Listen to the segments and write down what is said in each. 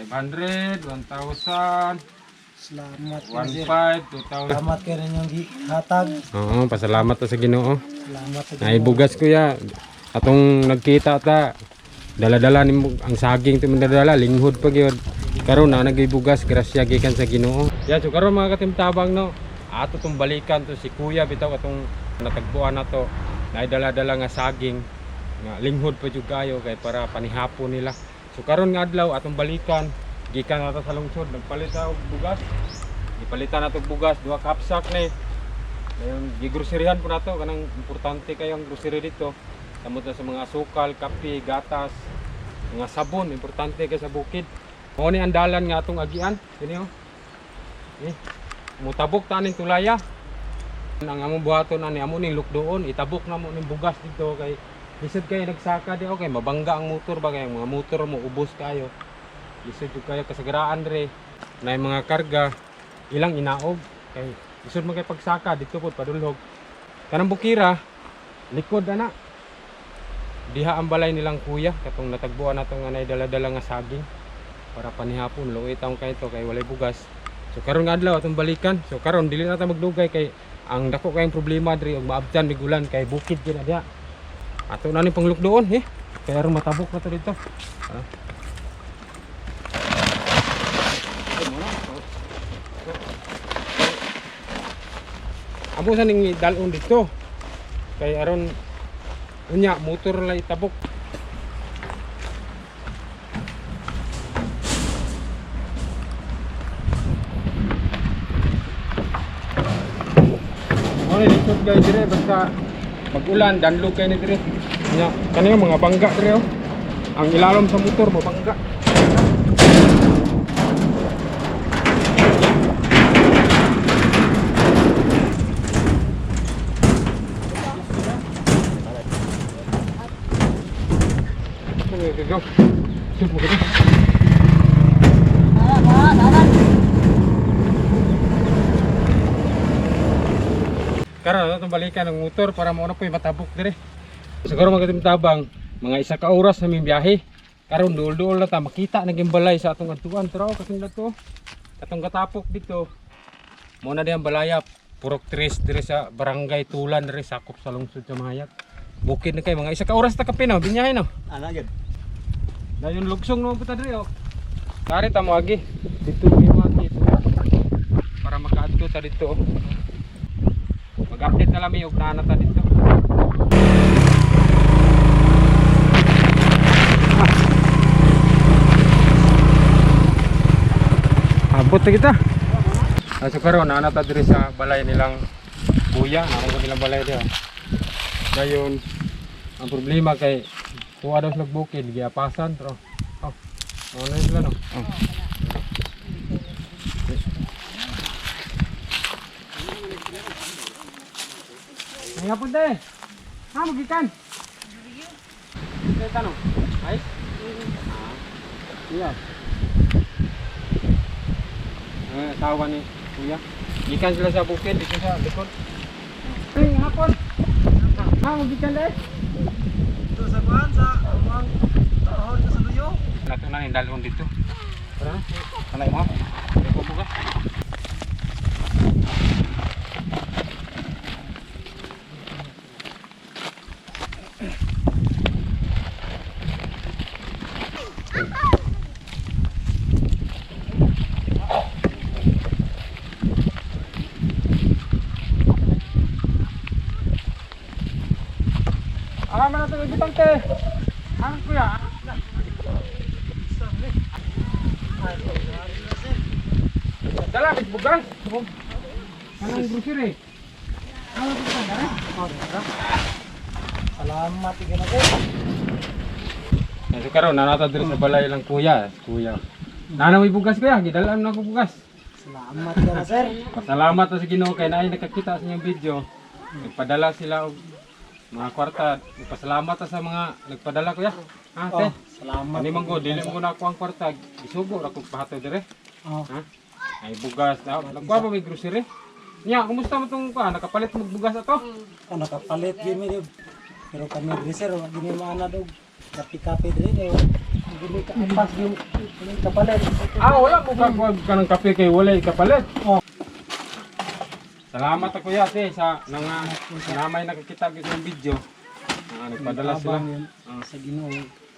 500, 1,000, Salamat kayo, sir. 1,500, 2,000. Salamat kayo ninyong gihatag. Oo, pasalamat ta sa Ginoo. Salamat sa Ay bugas, kuya. Atong nagkita ta, dala-dala nimo ang saging to dala, linghod pa gyud. Karon na nagay bugas, grasya gikan sa Ginoo. Yan, so karon mga katimtabang, no. Ato tong balikan to si kuya bitaw atong natagbuan nato. Nay dala-dala nga saging nga linghod pa jud kayo kay para panihapon nila. So karon nga adlaw atong balikan gikan nato sa lungsod, nagpalit ta og bugas. Gipalitan nato og bugas, duha ka hapsak ni. Ngayon, gigroceryhan po nato kanang importante kayo ang grocery dito. Samot na sa mga asukal, kape, gatas, mga sabon, importante kay sa bukid. Mao ni ang dalan nga atong agian, kini oh. Eh, mutabok ta aning tulaya. Ang among buhaton ani amo ning lukdoon, itabok na mo ning bugas dito kay lisod kayo nagsaka di okay, mabangga ang motor ba kay ang mga motor mo ubos kayo. Lisod jud kayo kasagaraan re na mga karga ilang inaog kay lisod man kay pagsaka dito pod padulhog. Kanang bukira likod ana. Diha ang balay nilang kuya katong natagbuan nato nga nay dala-dala nga saging para panihapon luoy taong kay to kay walay bugas. So karon nga adlaw atong balikan. So karon dili na ta magdugay kay ang dako kayong problema diri og maabtan mig ulan kay bukid gyud na diha. Ato na ni panglukdoon eh. Kay aron matabok na to dito. Ah. Ay, mo na. Amo sa ning dalon dito. Kay aron unya motor lang itabok. Mo ni likod guys dire basta pag-ulan danlog kay ni dire. Unya kani mga bangga dire oh. Ang ilalom sa motor mabangga. Okay, go, go. Shoot mo kita. Karon atong balikan ang motor para mo na po matabok dire. Siguro mga tabang mga isa ka oras naming biyahe. Karon duol-duol na ta makita naging balay sa atong adtuan pero katong dato. Katong katapok dito. Mo na diyang balaya Purok Tres dire sa Barangay Tulan dire sakop sa lungsod sa Mahayag. Bukid na kay mga isa ka oras ta kape no, binyahe no. Ana gyud. Dayon lugsong naman punta diri oh. Tari ta mo agi. Dito mi mo agi dito. Para makaadto ta dito oh. Mag-update na lang mi og naa na ta dito. Ah. Abot na kita. Ah, so karon naa na ta diri sa balay nilang kuya, naa ko nilang balay diha. Dayon ang problema kay kuha daw sila bukid, giapasan pero oh, ano na sila no? Oh. Ay, hapon tayo. Ha, magikan. Kaya tanong. Ay? Ah. Iya. Ay, asawa ni kuya. Gikan sila sa bukid, dito sa likod. Ay, hapon. Ha, magikan dahil. Ito sa kuan sa amang tahon sa luyo. Nato na yung dalon dito. Tara na. Kanay mo. Ikaw buka. Ah, mana ito ibutang te. Ah, kuya. Dala, may bugas. Anong grocery? Ano ito ka? Oh, tara. Salamat gyud na sir. Yan, so karon nanata diri sa balay lang kuya, kuya. Nana may bugas kuya, gidalaan na ako bugas. Salamat gyud na sir. Pasalamat na sa Ginoo kay naay nakakita sa inyong video. Nagpadala sila og mga kwarta. Pasalamat ta sa mga nagpadala kuya. Ha, te. Oh, salamat. Ani man ko dili mo na ako ang kwarta, gisugo ra kog pahatod dire. Oh, Ha? Ay bugas na. Nagkuha pa may grocery. Nya, kumusta mo tong kuha? Nakapalit mo og bugas ato? oh, nakapalit gyud mi gyud. Pero kami diri sir, wa gyud mi maana dog. Kape-kape diri kay wa gyud mi kaapas yung Wala kapalit. Ah, wala mo kakuha ka ng kape kay wala kapalit. Oh. Salamat ako yate sa nga namay nakakita gyud sa video. Ah, nagpadala sila. Tabang yun sa Ginoo.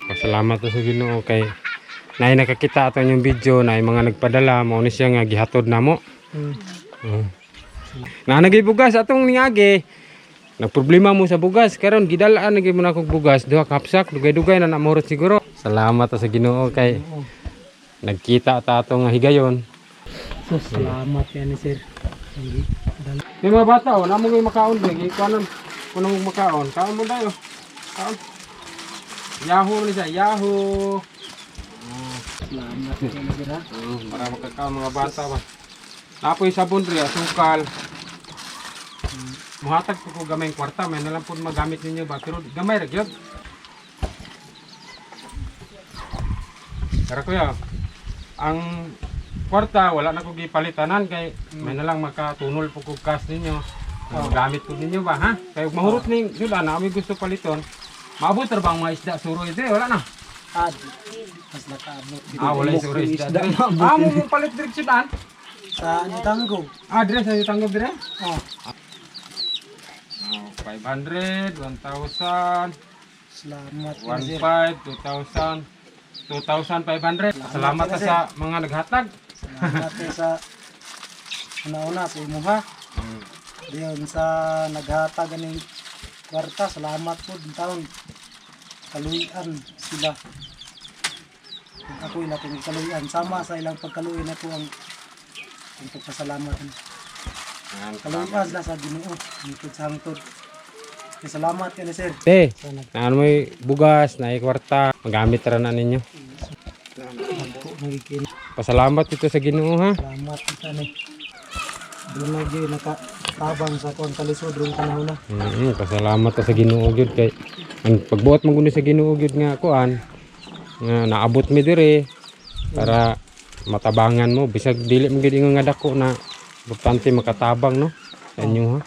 Pasalamat to sa Ginoo kay naay nakakita ato yung video na mga nagpadala mao ni siya nga gihatod namo. Na nagay bugas atong niagi. Nagproblema mo sa bugas karon gidalaan na gyud mo na akong bugas duha ka hapsak dugay-dugay na namurot siguro. Salamat to sa Ginoo kay nagkita ta ato nga higayon. So, salamat yan sir. Hindi. Dala. May mga bata oh, namo ngay makaon ba kuanon kuno mo makaon. Kaon mo dayo. Kaon. Yahoo ni siya, yahoo. Salamat yan sir ha. Para makakaon mga bata ba. Napoy sabon ri asukal. Muhatag po ko gamay ang kwarta, may nalang po magamit ninyo ba pero gamay ra gyud. Tara kuya. Ang kwarta wala na ko gipalitanan kay may nalang makatunol po ko cash ninyo. Magamit po ninyo ba ha? Kay ug mahurot ning sila na kami gusto paliton. Maabot ra ba ang mga isda suroy dire? Wala na. Ad. Mas nakaabot. Ah, wala yung suroy isda. Dire. Ah, mo mong palit dire sudan. Sa Tango. Ah, dire sa tanggap dire. Oh. Oh, 500, 1,000, Salamat yan sir. 1,500, 2,000, 2,500. Salamat na sa mga naghatag. Salamat yan sa una-una sa imuha. Diyon sa naghatag aning kwarta, salamat po din taon. Kaluyan sila. Ako ila kong kaluyan. Sama sa ilang pagkaluyan ako ang pagpasalamat. Ayan, Kaluyan sila sa Ginoo. Hangtod sa hangtod. Kaya salamat yan sir. Te, Sa nag naan mo'y bugas, na kwarta, magamit ra na ninyo. nagpo nagikin. Pasalamat ito sa Ginoo ha. Salamat kita ni. Doon na gyud nakatabang sa kuang kalisod rong panahon na. Pasalamat ta sa Ginoo gyud kay ang pagbuhat man gud sa Ginoo gyud nga kuan nga naabot mi dire para matabangan mo bisag dili mo gyud ingon nga dako na importante makatabang no sa inyo ha.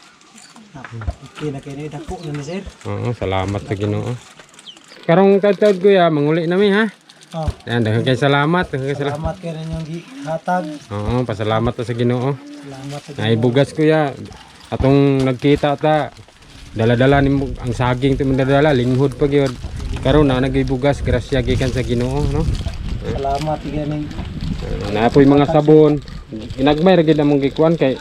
Okay na kay dako na ni sir. Oo, salamat sa Ginoo. Karong tadtad kuya, manguli nami ha. Oh, Yan, daghan kay salamat, daghan kay salamat. salamat kay ninyong gihatag. Oo, pasalamat ta sa Ginoo. Salamat sa Ay bugas kuya. Atong nagkita ta dala-dala nimo ang saging to dala linghod pa gyud. Karon na nagay bugas grasya gikan sa Ginoo no. Salamat kay ning Naa po'y mga sabon. Ginagmay ra gyud among gikuan kay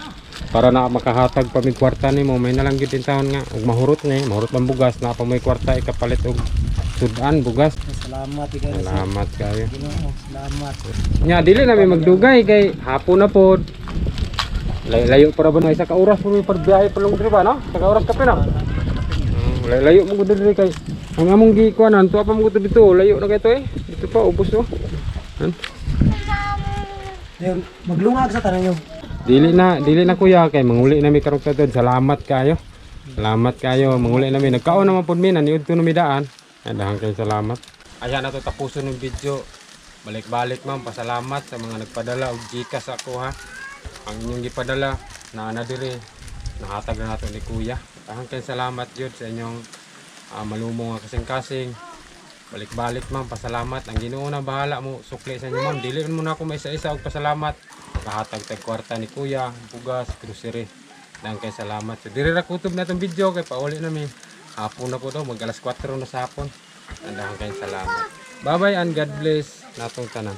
para na makahatag pa mig kwarta nimo may nalang gyud in taon nga ug mahurot ni mahurot ang bugas na pa mo'y kwarta ikapalit og sudan bugas. Salamat kay ni sir. Salamat kayo. Ginoo, salamat. Nya dili na mi magdugay kay hapon na pod. Layo, layo para ba na isa ka oras po mi pagbiyahe palung diri ba no? Isa ka oras kape na. Layo, layo mo gud diri kay ang among gikuanan tuwa pa mo gud dito layo na kay to eh. Dito pa ubos oh. Han? Dayon maglungag sa tanan yung Dili na kuya kay manguli na mi karong tatod. Salamat kayo. Salamat kayo. Manguli na mi. Nagkaon naman pod mi naniud to mi daan. Ay, dahang kayo salamat. Ayan na to tapuson ng video. Balik-balik ma'am, pasalamat sa mga nagpadala og GCash ako ha. Ang inyong gipadala naa na diri. Nahatag na nato ni kuya. Dahang kayo salamat jud sa inyong malumong nga kasing-kasing. Balik-balik ma'am, pasalamat. Ang Ginoo na bahala mo sukli sa inyo ma'am. Dili mo na ako maisa-isa og pasalamat. Nakahatag tag kwarta ni kuya, bugas, grocery. Dahang kay salamat. So, diri ra kutob na tong video kay pauli na mi. Hapon na po daw, mag alas 4 na sa hapon. Dahang kay salamat. Bye bye and God bless natong tanan.